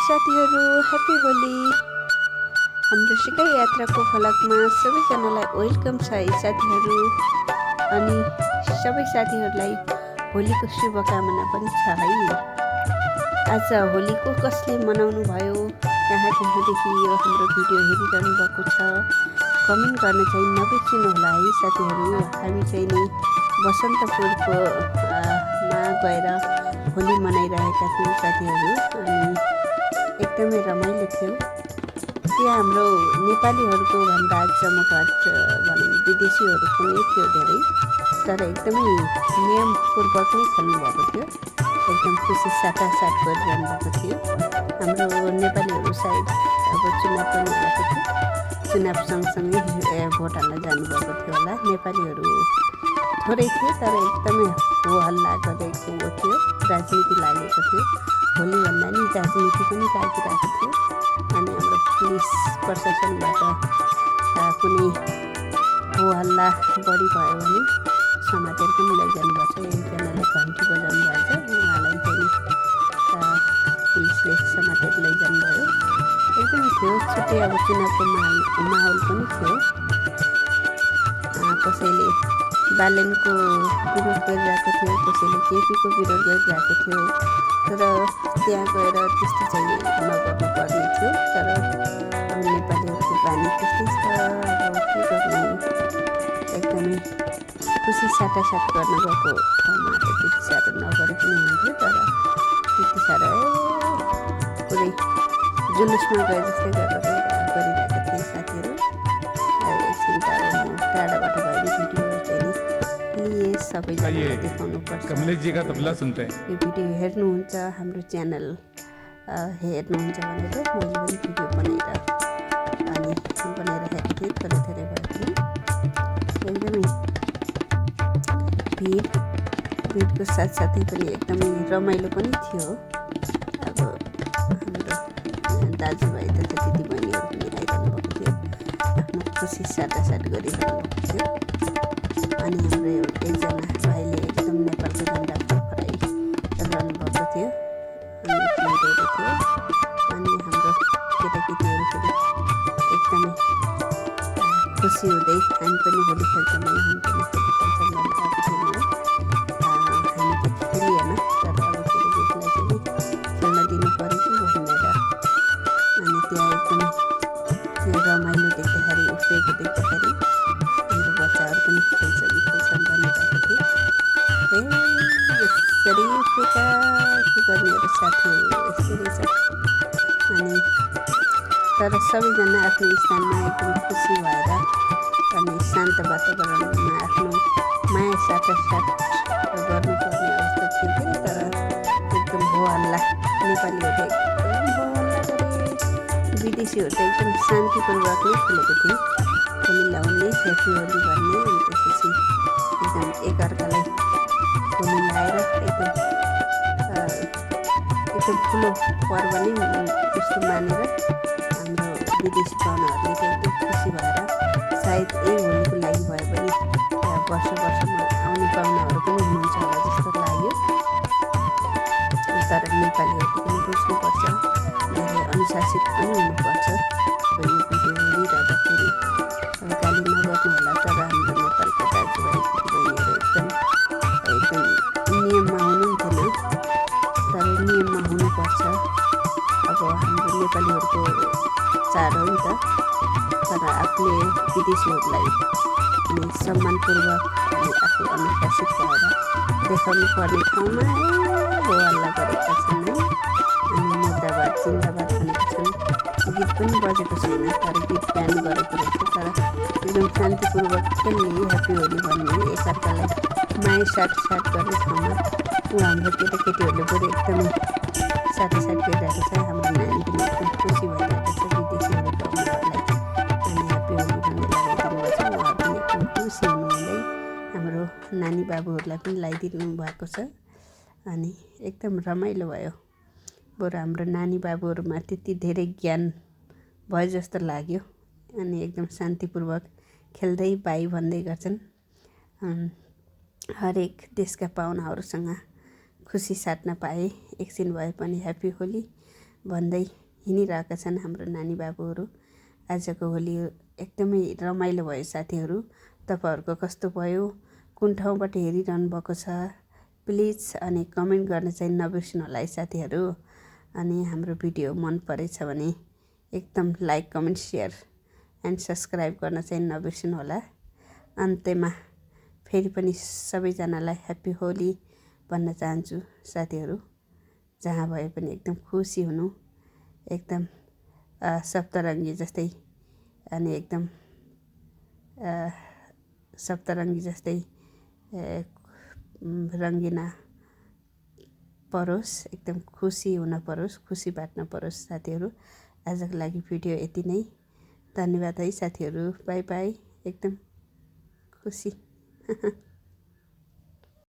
साथीहरू, ह्यापी होली। हाम्रो सिकाइ यात्राको फलकमा सबैजनालाई वेलकम छ है साथीहरू। अनि सबै साथीहरूलाई होलीको शुभकामना पनि छ है। आज होलीको कसले मनाउनु भयो, कहाँ कहाँदेखि यो हाम्रो भिडियो हेरिरहनु भएको छ, कमेन्ट गर्न चाहिँ नबिर्सिनु होला है साथीहरू। हामी चाहिँ नि बसन्तपुरको मा गएर होली मनाइरहेका थियौँ साथीहरू। अनि एकदमै रमाइलो थियो। त्यहाँ हाम्रो नेपालीहरूको भन्दा जमघट भनौँ विदेशीहरू पनि थियो धेरै, तर एकदमै नियमपूर्वक नै खेल्नुभएको थियो। एकदम खुसी साटासाट गरिरहनु भएको थियो। हाम्रो नेपालीहरू सायद अब चुनाव पनि आएको थियो, चुनाव सँगसँगै भोट हाल्न जानुभएको थियो होला। नेपालीहरू थोरै थियो तर एकदमै हो हल्ला गरेको थियो, राजनीति लागेको थियो। होली भन्दा नि राजनीति पनि लागिरहेको थियो। अनि हाम्रो पुलिस प्रशासनबाट कुनै हो हल्ला बढी भयो भने समातेर पनि लैजानुभएको छ। एकजनाले घन्टी बजाउनु भएछ, उहाँलाई चाहिँ पुलिसले समातेर लैजानुभयो। एकदमै थियो छुट्टै। अब चुनावको माहौल पनि थियो। कसैले बालेनको विरोध गरिरहेको थियो, कसैले केपीको विरोध गरिरहेको थियो। तर त्यहाँ गएर त्यस्तो चाहिँ नगर्नु पर्ने थियो। तर अब नेपालीहरूको बानी त्यस्तै छ। अब के गर्नु, एकदमै खुसी साटासाट गर्न गएको ठाउँमा त त्यति साह्रो नगरे पनि हुन्थ्यो। तर त्यति साह्रो पुरै जुलुसमा गए जस्तै गरिरहेको थिएँ साथीहरू। एकछिन त अब म टाढाबाट भए पनि भिडियो चाहिँ लिए सबैजनालाई देखाउनुपर्छ। यो भिडियो हेर्नुहुन्छ, हाम्रो च्यानल हेर्नुहुन्छ भनेर मैले पनि भिडियो बनाइरहेको थिएँ। थोरै थोरै भए पनि एकदमै भिडको साथसाथै पनि एकदमै रमाइलो पनि थियो। अब हाम्रो दाजुभाइ तथा दिदीबहिनीहरू पनि आइरहनु भएको थियो, आफ्नो खुसी साटासाट गरिरहनु भएको थियो। अनि हाम्रो एकजना भाइले एकदम नेपालको झन्डा फरफराइरहनु भएको थियो। अनि भिडहरू थियो। अनि हाम्रो केटाकेटीहरू फेरि एकदमै खुसी हुँदै हामी पनि होली खेल्छौँ भने हामी पनि होली खेल्छौँ भन्नु भएको थियौँ। हामी त खेलिएन, तर अब केटाकेटीलाई चाहिँ खेल्न दिनु पऱ्यो कि भनेर। अनि त्यहाँ एकदमै त्यो रमाइलो देख्दाखेरि, उफ्रेको देख्दाखेरि हाम्रो बच्चाहरू पनि खेल्छन् भनिरहेको थिए। यसरी उफ्रेका के गर्ने अब साथीहरू, यसरी छ। अनि तर सबैजना आफ्नो स्थानमा एकदम खुसी भएर अनि शान्त वातावरणमा आफ्नो माया साटासाट गर्नुपर्ने अवस्था थियो कि। तर एकदम हो हल्ला, नेपालीहरू एकदम हो हल्ला गरे, विदेशीहरू त एकदम शान्तिपूर्वक नै खेलेको थियो। होली लाउने, ह्याप्पी होली भन्ने, अनि त्यसपछि एकदम एकअर्कालाई होली लाएर एकदम ठुलो पर्व नै जस्तो मानेर हाम्रो विदेशी पाहुनाहरूले चाहिँ एकदम खुसी भएर सायद यही होलीको लागि भए पनि वर्षमा आउने पाहुनाहरू पनि हुनुहुन्छ होला जस्तो लाग्यो। तर नेपालीहरूले पनि बुझ्नुपर्छ, धेरै अनुशासित पनि हुनुपर्छ। यो भिडियो हेरिरहँदाखेरि गाली नगर्नु होला। तर हाम्रो नेपालको दाजुभाइ दिदीबहिनीहरू एकदम नियममा हुनुहुन्थेन, तर नियममा हुनुपर्छ। अब हाम्रो नेपालीहरूको चाड हो नि त। तर आफूले विदेशीहरूलाई अनि सम्मानपूर्वक अनि आफू अनुशासित भएर देखाउनु पर्ने ठाउँमा हो हल्ला गरेका छन् है। अनि मुर्दाबाद जिन्दाबाद भनेको छन्। गीत पनि बजेको छैन, तर गीत ब्यान गरेको रहेछ। तर एकदम शान्तिपूर्वक खेल्ने, ह्याप्पी होली भन्ने, एकअर्कालाई माया साटसाट गर्ने ठाउँमा हाम्रो केटाकेटीहरूले पनि एकदमै साटासाट गरिरहेको छ। हाम्रो नानी पनि एकदम खुसी भइरहेको छ विदेशीहरूको आउनेहरूलाई। अनि ह्याप्पी होली भन्ने लगाइदिनु भएको छ। उहाँ पनि एकदम खुसी हुनुहुँदै हाम्रो नानी बाबुहरूलाई पनि लगाइदिनु भएको छ। अनि एकदम रमाइलो भयो। बरु हाम्रो नानी बाबुहरूमा त्यति धेरै ज्ञान भयो जस्तो लाग्यो। अनि एकदम शान्तिपूर्वक खेल्दै बाई भन्दै गर्छन्। हरेक देशका पाहुनाहरूसँग खुसी साट्न पाएँ। एकछिन भए पनि ह्याप्पी होली भन्दै हिँडिरहेका छन् हाम्रो नानी बाबुहरू। आजको होली एकदमै रमाइलो भयो साथीहरू। तपाईँहरूको कस्तो भयो, कुन ठाउँबाट हेरिरहनु भएको छ प्लिज अनि कमेन्ट गर्न चाहिँ नबिर्सनु होला है साथीहरू। अनि हाम्रो भिडियो मन परेछ भने एकदम like comment share and subscribe गर्न चाहिँ नबिर्सनु होला। अन्त्यमा फेरि पनि सबैजनालाई ह्याप्पी होली भन्न चाहन्छु साथीहरू। जहाँ भए पनि एकदम खुसी हुनु, एकदम सप्तरङ्गी जस्तै अनि एकदम सप्तरङ्गी जस्तै रङ्गिना परोस्, एकदम खुसी हुन परोस्, खुसी बाँड्न परोस् साथीहरू। आजको लागि भिडियो यति नै। धन्यवाद है साथीहरू। By by. एकदम खुसी